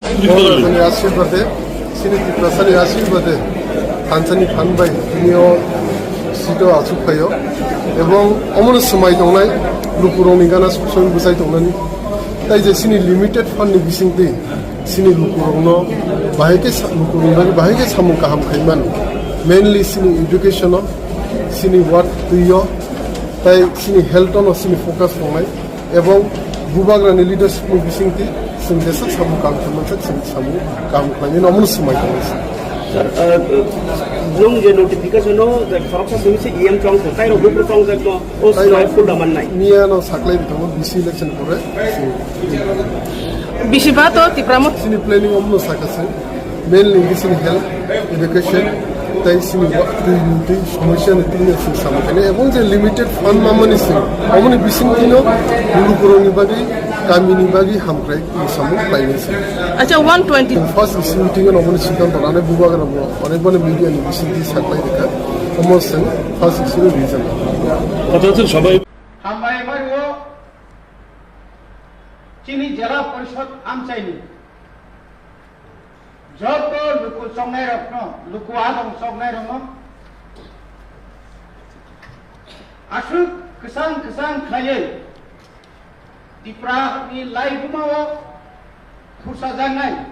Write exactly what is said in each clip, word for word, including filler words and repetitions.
Borok rajani ashirbade, chini Tiprasani ashirbade, thansani phan bai tini o seat o achuk phaio. Ebong omono swmai tongnai, lukurokni gana sok soi bwchai tongnani. Tai je chini limited fund ni bisingtwi chini lukurokno bahai khe sa-, lukurokni bagwi bahai khe samung kaham khai mano. Mainly chini education o, chini work twi o, tai chini health o no chini focus tongnai. Ebong bubagrani leadership ni bisingtwi chwng jesa samung kaham khlaimani, chwng samung kaham khlaimani, omono swmai tongnai. Sir, uh, nwng je notification o je khoroksa simi se E M chong se, tai rok bufru chong jakno, o swmai full da mannai. Miya no saklai bithangno B C election pore. Bisi ba to Tipra Motha. Chini planning omono sakha se. Mainly chini health, education, tai chini wa-, twi, twi, somosya ni twi ni chwng samung khainai. Ebong je limited fund mamani se, omoni bising twi no lukurokni bagwi, kamini bagwi hamkrai. Samung khlainai se. Acha, one twenty. First issue meeting o nokni siddhanto lanai bubagra bo, onek bani media ni bisingtwi saklai rikha. Omo se first issue reason. Kotha se sabai. Hambai mario chini jela porishod amchaini joto luku chongnairokno, luku adong chongnairokno aswk kwchang kwchang khlaiwi Tripura ni laibuma o khursajaknai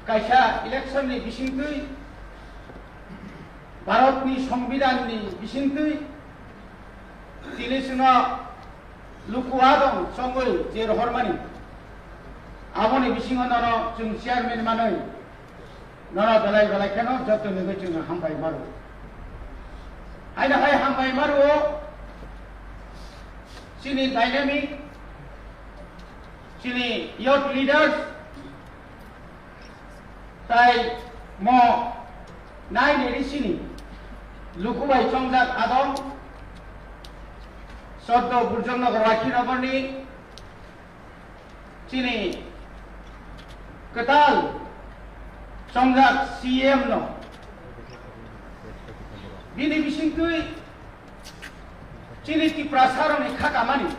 kaisa election ni bisingtwi, Bharat ni Songbidan ni bisingtwi, tini chwngno luku adong chongwi je rohormani, aboni bisingo nono chwng chairman manwi nono belai belai kheno joto ni chwng hambai maru. Haino hai hambai maru o chini dynamic, chini youth leaders, tai mo nine A D C ni luku bai chongjak adong, Soddo Burjongnagar Rakhinogor ni chini kwtal chongjak C M no bini bisingtwi chini Tiprasarokni kha kamani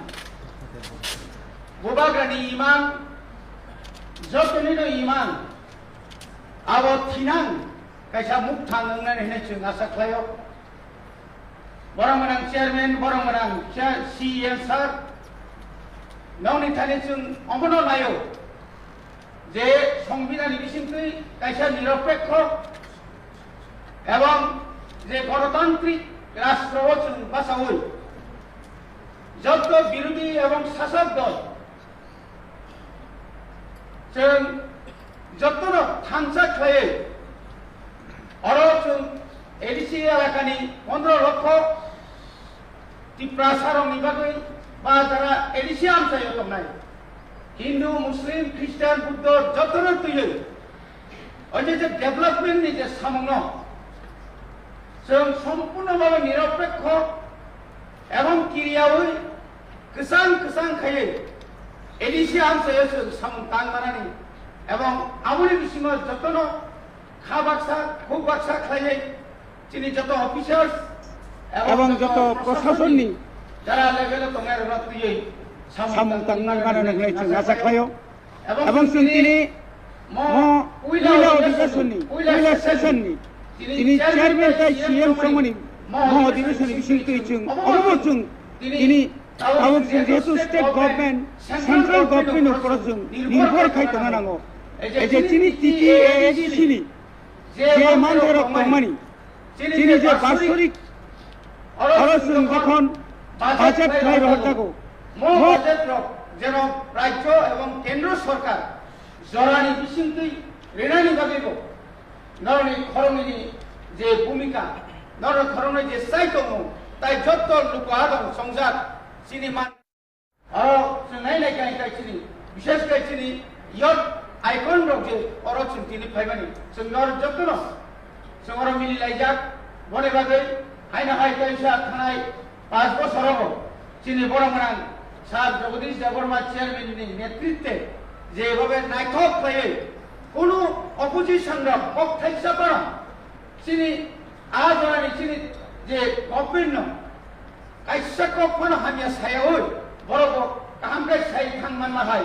bubagrani imang, jotonino imang abo thinang kaisa mukthang wngnani hinwi chwng asa khlaio. Borok mwnang chairman, borok mwnang chair-, C E M sir, nokni thani chwng omono naio je Songbidanni bisingtwi kaisa niropekho ebong je gonotantrik rastro o chwng bachaui jotto birodhi ebong sasok dol chwng jottono thansa khlaiwi oro chwng A D C elakani pondro lokho Tiprasarokni bagwi ba jara A D C amchaio tongnai Hindu, Muslim, Christian, Buddho jotono twiwi o je je development ni je samungno chwng sompurno bhabe niropekho ebong kiriyaui kwchang kwchang khaiwi A D C amchaio chwng samung tang manani ebong aboni bisingo jotono kha baksa, khuk baksa khlaiwi chini joto officers ebong joto prosasonni jara level o tongnai rokno twiwi samung tang manani hinwi chwng acha khlaio. Ebong chwng tini mo puila odhikeshonni, puila session ni tini chairman tai C M songmani mo odhikeshonni bisingtwi chwng omo chwng tini tabuk chwng jehetu state government, central government ni upor o chwng nirbhor khai tongna nango. Ei je chini T T A A D C ni je manthai rok tongmani, chini je basorik oro chwng jokhon budget khlai rohor jago, mo budget rok jeno rajyo ebong kendro sorkar jorani bisingtwi rinani bagwibo norokni khoroknwini je bhumika, norokni khoroknwi je chai tongmung, tai jotto luku adong chongjak chini man. Oro chwng nai nai khe khe chini, bishesh khe chini youth icon rok je oro chwng tini phaimani, chwng norok jotono chwng oro mili laijak. Boni bagwi haino hai kaisa thanai panch bosorogo chini borok gwnang Sir Jagadish Debbarma chairman ni netritwe je bhabe naithok khlaiwi kunu opposition rok kok thaisa phano chini a jorani chini je government no kaisa kok phano hamya sayaui, borok bo kaham khe sai thang manma hai,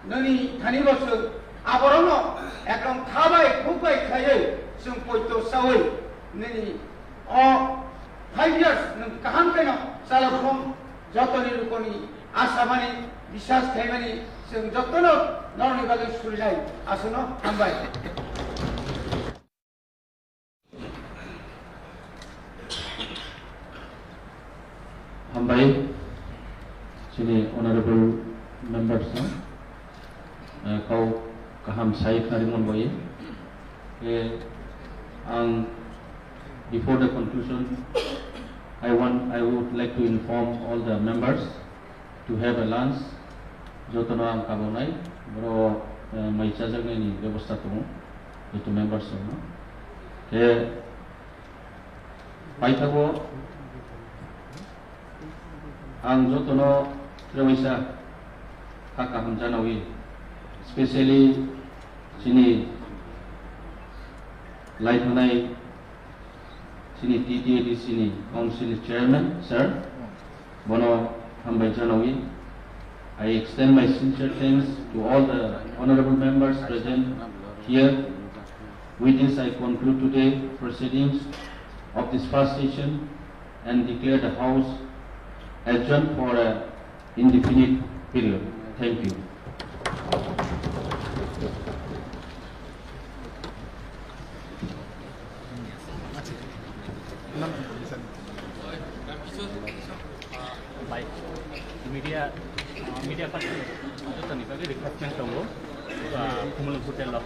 nini thani bo chwng Aborokno ekdom khabai khukbai khaiwi chwng poito sawi nini o five years nwng kaham kheno chalokhong jotoni lukoni asamani bisas khaimani chwng jotono norokni bagwi surinai aswkno hambai. Hambai, chini honorable members no, eh, kau kaham sai khna rimon bai. Eh, ang, before the conclusion, I want, I would like to inform all the members to have a lunch, jotono ang kabonai, boro, eh, mai chajaknaini bebosta tongo, joto members rokno. Khe paithago ang jotono trewaisa kha kaham janawi, specially chini laithanai chini T T A D C ni Council ni Chairman, Sir, bono hambai janawi. I extend my sincere thanks to all the honorable members present here. With this, I conclude today proceedings of this first session and declare the House adjourned for a indefinite period. Thank you. Bai, media, media person jotoni bagwi request tongo, ah, Khumulwng Hotel o.